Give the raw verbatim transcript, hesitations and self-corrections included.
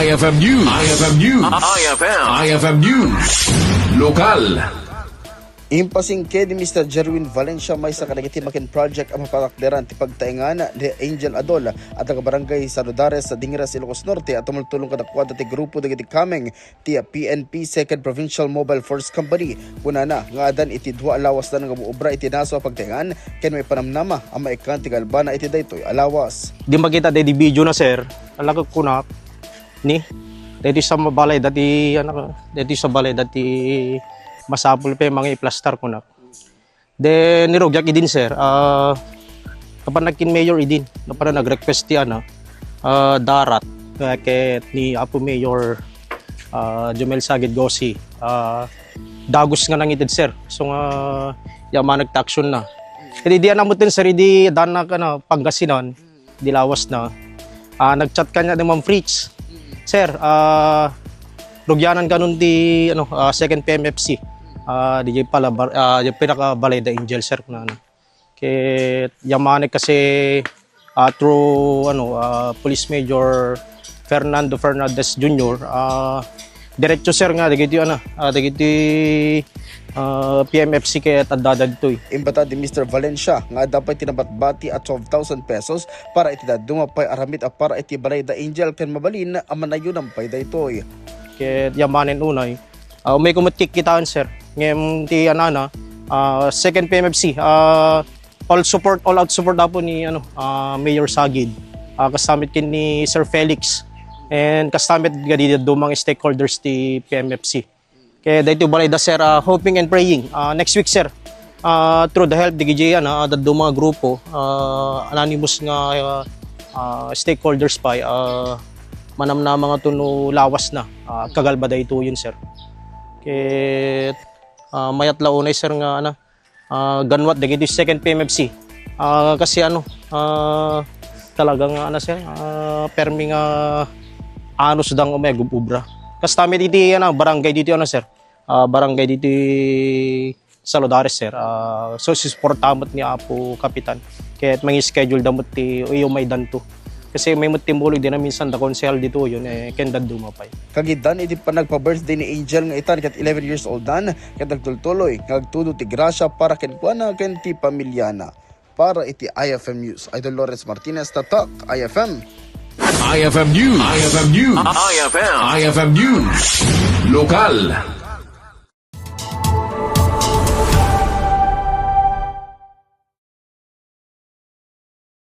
I F M News. I F M News. I F M. I F M News. Lokal. Impasingked ni Mister Jerwin Valencia, maysa kadagiti makin project a mapatakderan ti pagtaengan ni Angel Adol a taga-Barangay Saludares sa Dingres, Ilocos Norte, a tumultulong kadakuada ti grupo dagiti kameng ti P N P Second Provincial Mobile Force Company. Kunana nga addan iti dua a lawasna nga umaobra iti nasao a pagtaengan ken maipanamnama a maikkan ti kalbana iti daytoy a lawas. Di makita daydi video na, sir. Alakek kunak ni daytoy sa balay dati, ano, daytoy sa balay dati masapul pay mangiplastar kunak. Then, ni rugiak idin, sir. Ah, napan nagkin mayor idin. Napan nag-request ti, ano, ah, darat. Kaya ket ni Apo Mayor, ah, Jomel Sagid Gosi. Ah, dagus nga nangited, sir. So nga, yaman nagta-action na. Ket idi, ano, mo tin, sir, idi addan, ano, Pangasinan. Di lawas na. Ah, nag-chat kaniak ni Ma'am Fritz. "Sir, ah, rugianan kanon ti, ano, ah, second P M F C. Ah, di pala bar-, ah, di pinakabalay da Angel, sir," kunana. Ket yamanek kasi, ah, through, ano, ah, Police Major Fernando Fernandez Junior, ah, diretso, sir, nga dagiti, ano, ah, dagiti, ah, P M F C ket adda dagitoy. Imbata di Mister Valencia nga adda pay ti nabatbati a twelve thousand pesos para iti dadduma pay aramid a para iti balay da Angel ken mabalin a manayonan pay daytoy. Ket yamanen unay, ah, umay ko met kikkitaan, sir. Ngem ti anana, ah, second P M F C, ah, all support, all out support apo ni, ano, ah, Mayor Sagid. Ah, kasta met ken ni Sir Felix. And kasta met gadi dadduma nga stakeholders ti P M F C. Kaya daytoy balay da, sir, ah, hoping and praying. Ah, next week, sir, ah, through the help di G J, ano, ah, dadduma nga grupo, ah, anonymous nga, ah, ah, stakeholders pay, ah, manamnama nga tuno lawas na, ah, kagalba daytoyon, sir. Ket, ah, mayat la unay, sir, nga, ano, ah, ganwat dagiti second P M F C. Ah, kasi, ano, ah, talaga nga, ano, sir, ah, permi nga anus da nga umay agub-ubra. Kasta met iti, ano, barangay ditoy, ano, sir, ah, barangay ditoy Saludares, sir. Ah, so, sisuporta met ni Apo Kapitan. Ket mangi-schedule da met ti, iyo, may danto. Kasi may met ti mulog di na minsan da konsehal ditoyon, eh, ken dadduma pay. Kagiddan iti panagpa-birthday ni Angel nga itan ket eleven years old dan, ket nagtultuloy nga agtudo ti grasya para kenkuana ken ti pamiliana. Para iti I F M News, Idol Lawrence Martinez, Tatak, I F M. I F M News. I F M News. I F M. I F M News. Lokal.